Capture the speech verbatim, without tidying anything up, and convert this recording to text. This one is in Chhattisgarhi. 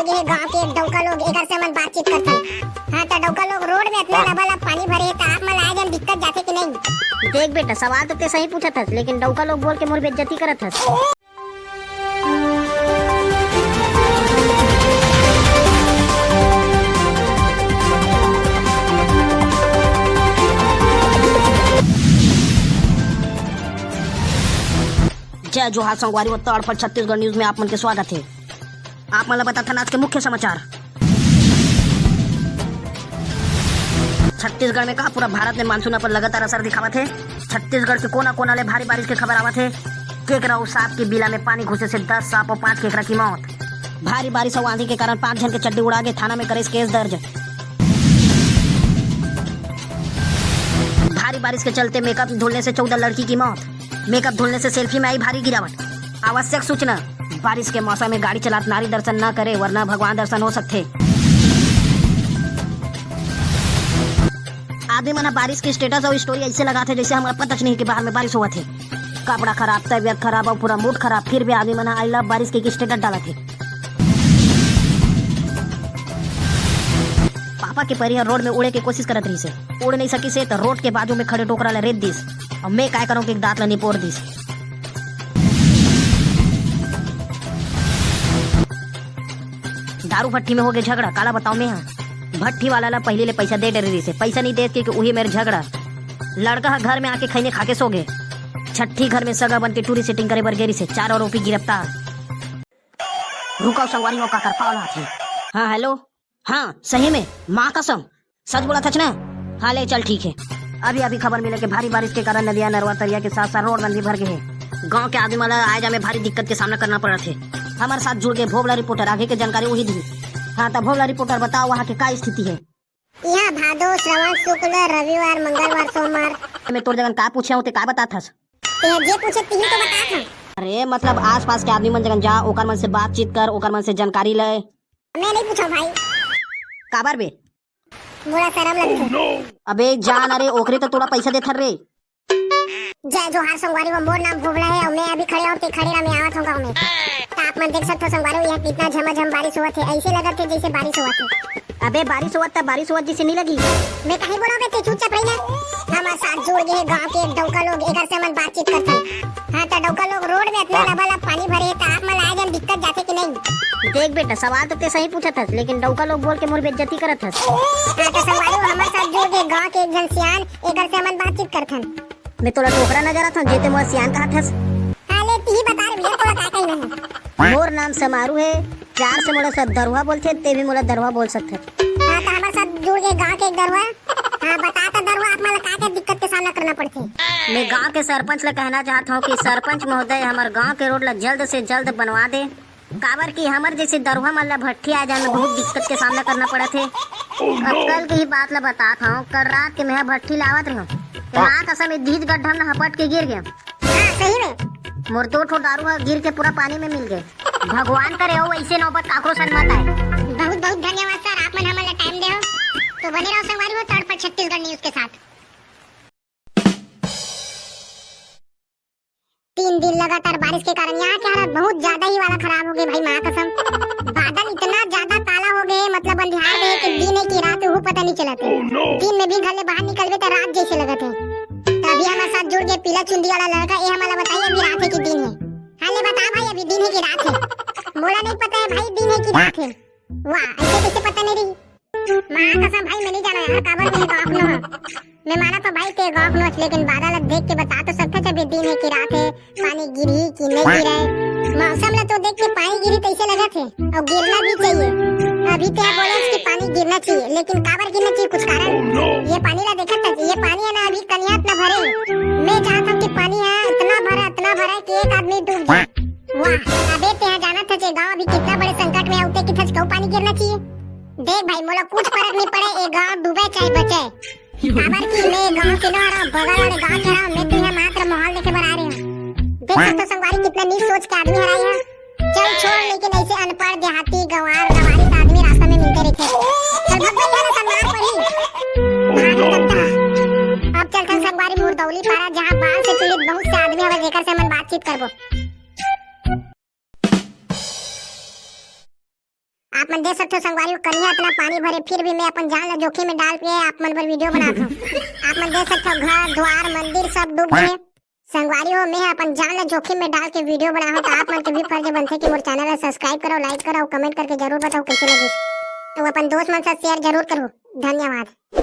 गे हे गांव के डौका लोग, एकर से हमन बातचीत करथन। हाँ, त डौका लोग, रोड में अतना लबालब पानी भरे हे, त आप मन ला आए जाए में दिक्कत जाथे कि नहीं? देख बेटा, सवाल तो तैं सही पूछत हस, लेकिन डौका लोग बोल के मोर बेइज्जती करत हस। जय जोहार संगवारी हो, तड़फट छत्तीसगढ़ न्यूज में आप मन के स्वागत हे। आप मन ला बताथन आज के मुख्य समाचार। छत्तीसगढ़ में का पूरा भारत में मानसून अपन लगातार असर दिखावत हे। छत्तीसगढ़ के कोना-कोना ले भारी बारिश के खबर आवत हे। केकरा अउ सांप के बिला में पानी घुसे से दस सांप अउ पांच केकरा की मौत। भारी बारिश अउ आंधी के कारण पांच झन के चड्डी उड़ा गे, थाना में करेस केस दर्ज। भारी बारिश के चलते मेकअप धुलने से चौदह लड़की की मौत। मेकअप धुलने से सेल्फी में आई भारी गिरावट। आवश्यक सूचना, बारिश के मौसम में गाड़ी चलात नारी दर्शन न करे, वरना भगवान दर्शन हो सकथे। आदमी मन ह बारिश के स्टेटस अउ स्टोरी अइसे लगाथे, जइसे हमला पता च नहीं कि बाहर में बारिश होवत हे। कपड़ा खराब, तबीयत खराब अउ पूरा मूड खराब, फिर भी आदमी मन ह "I love बारिश" के स्टेटस डालत हे। पापा के परी ह रोड में उड़े के कोशिश करत रहिसे, उड़ नहीं सकिसे त रोड के बाजू में खड़े डोकरा ला रेत दिस। अब मैं काय करूं कि दांत ला निपोर दिस। दारू भट्टी में होगे झगड़ा, काला बताओ मैं हा। भट्टी वाला ला पहिली ले पैसा दे डरे रहिसे, पैसा नहीं देत के, के उही मेर झगड़ा। लड़का ह घर में आके खैनी खाके सो गे। छट्ठी घर में सगा बन के टूरी सेटिंग करे बर गे रहिसे, चारों आरोपी गिरफ्तार। रुकव संगवारी हो, काकर पावला आथे। हाँ, हेलो। हाँ, सही में, माँ कसम, सच बोलत हच ना? हाँ, ले चल, ठीक हे। अभी अभी खबर मिले के भारी बारिश के कारण नदिया, नरवा, तरिया के साथ साथ रोड मन भी भर गे हे। गांव के आदमी मन ला आए जाए में भारी दिक्कत के सामना करना पड़त हे। हमर साथ जुड़ गे भोभला रिपोर्टर, आगे के जानकारी उही दिही। हाँ, त भोभला रिपोर्टर, बताओ, वहाँ के का स्थिति हे? इहाँ भादो, श्रवण शुक्ल, रविवार, मंगलवार, सोमवार। मैं तोर जगन का पूछे हूँ, ते का बतात हस? ते जे पूछे, तिही तो बतात हूँ। अरे, मतलब, आसपास के आदमी मन जगन जा, ओकर मन से बातचीत कर, ओकर मन से जानकारी ले। मैं नहीं पूछा भाई। काबर बे? मोला शरम लगथे। अबे जान, अरे ओकरे तो तोला पैसा देथन रे। जय जोहार संगवारी हो, मोर नाम भोभला हे अउ मैं अभी खड़े हूँ, ते खड़े रह, मैं आवत हूँ गाँव में। त आप मन देख सकथो संगवारी हो, यहाँ कितना झमाझम बारिश होवत हे, ऐसे लगत हे जैसे बारिश होवत हे। अबे बारिश होवत त बारिश होवत जैसे नहीं लगी। मैं कहीं बोलोगे ते चुपचाप रही ना। हमारे साथ जुड़ गए हैं गाँव के डौका लोग, एकर से हमन बातचीत करथन। हाँ, त डौका लोग, रोड में इतना लबालब पानी भरे हे, त आप मन ला आए जाए में दिक्कत जाथे कि नहीं? देख बेटा, सवाल तो ते सही पूछत हस, लेकिन डौका लोग बोल के मोर बेइज्जती करत हस। हाँ, त संगवारी हो, हमर साथ जुड़ के गांव के एक झन सियान, एकर से हमन बातचीत करथन। मैं तोला डोकरा नजर आथन, जे ते मोला सियान कहत हस? हाँ, ले, तिही बता रे भैया, तोला का कहना हे? मोर नाम समारू हे, प्यार से मोला सब दरुहा बोलथे, ते भी मोला दरुहा बोल सकथस। हाँ, त हमर साथ जुड़ के गांव के एक दरुहा। हाँ, बता त दरुहा, आप मन ला का, का दिक्कत के सामना करना पड़थे? मैं गांव के सरपंच ला कहना चाहत हूँ कि सरपंच महोदय, हमर गांव के रोड ला जल्द से जल्द बनवा दे, काबर कि हमर जैसे दरुहा मन ला भट्ठी आ जाए में बहुत दिक्कत के सामना करना पड़त हे। अब कल के ही बात ला बतात हूँ, कल रात के मैं भट्ठी लावत रहूँ, माँ कसम, एक धीज गड्ढा में हपट के गिर गया। हाँ, सही में। मोर दो ठो दारू ह गिर के पूरा पानी में मिल गए। भगवान करे अउ ऐसे नौबत काकरो संग मत आए। बहुत बहुत धन्यवाद सर, आप मन हमन ला टाइम दे हो। तो बने रहो संगवारी हो तड़फट छत्तीसगढ़ न्यूज के साथ। तीन दिन लगातार बारिश के कारण यहाँ के हालत बहुत ज्यादा ही वाला खराब हो गए भाई, माँ कसम। बादल इतना ज्यादा काला हो गए, मतलब अंधियार गए कि दिन है कि रात है, वो पता नहीं चलत है। दिन में भी घर ले बाहर निकलबे त रात जैसे लगत है। त अभी हमारे साथ जुड़ गए पीला चुंदी वाला लड़का, ये हमला बताइए अभी रात है कि दिन है? हाँ ले बता भाई, अभी दिन है कि रात है? मोला नहीं पता है भाई, दिन है कि रात है। वाह, ऐसे कैसे पता नहीं रही? माँ कसम भाई, मैं नहीं जाना यार, काबर मैं गाँव नो हूँ। मैं माना तो भाई ते गाँव नो, लेकिन बादल देख के बता तो सकते जब ये दिन है कि रात है, पानी गिरही कि नहीं गिरे। मौसम ला तो देख के पानी गिरही तैसे लगत है, और गिरना भी चाहिए। अभी ते बोले कि पानी गिरना चाहिए, लेकिन काबर गिरना चाहिए, कुछ कारण? ये पानी ला देखत है, ये पानी है ना अभी कनियात ना भरे। मैं चाहता हूँ कि पानी है इतना भरा, इतना भरा कि एक आदमी डूब जाए। वाह, अबे ते जानत है जे गाँव अभी कितना बड़े संकट में है, उते की थच कहूँ पानी गिरना चाहिए। देख भाई, मोला कुछ फर्क नहीं पड़े, ये गांव डूबे चाहे बचे। काबर कि मैं गांव के नो हरव, बगल वाले गांव के हरव, मैं तो यहाँ मात्र माहौल देखे बर आ रहे हूँ। देख सकते हो संगवारी, कितना नीच सोच के आदमी हरा यहाँ। चल छोड़, लेकिन ऐसे अनपढ़ देहाती गंवार गंवारी आदमी रास्ता में मिलते रहते। चल भग भाई, यहाँ से मार पड़ी। भाग गद्दा। अब चलथन संगवारी मुरदौली पारा, जहाँ बाढ़ से पीड़ित बहुत से आदमी हवे, जेकर से हमन बातचीत करबो। आप मन देख सकथो संगवारी हो, कनिहा अतना पानी भरे, फिर भी मैं अपन जान ला जोखिम में डाल के आप मन बर वीडियो बनात हूँ। आप मन देख सकथो घर द्वार मंदिर सब डूब गए। संगवारी हो, मैं अपन जान ला जोखिम में डाल के वीडियो बनाहूँ, तो आप मन के भी फर्ज बनथे कि मोर चैनल ला सब्सक्राइब करो, लाइक करो, कमेंट करके जरूर बताओ कैसे लगी। तो अपन दोस्त मन से शेयर जरूर करो। धन्यवाद।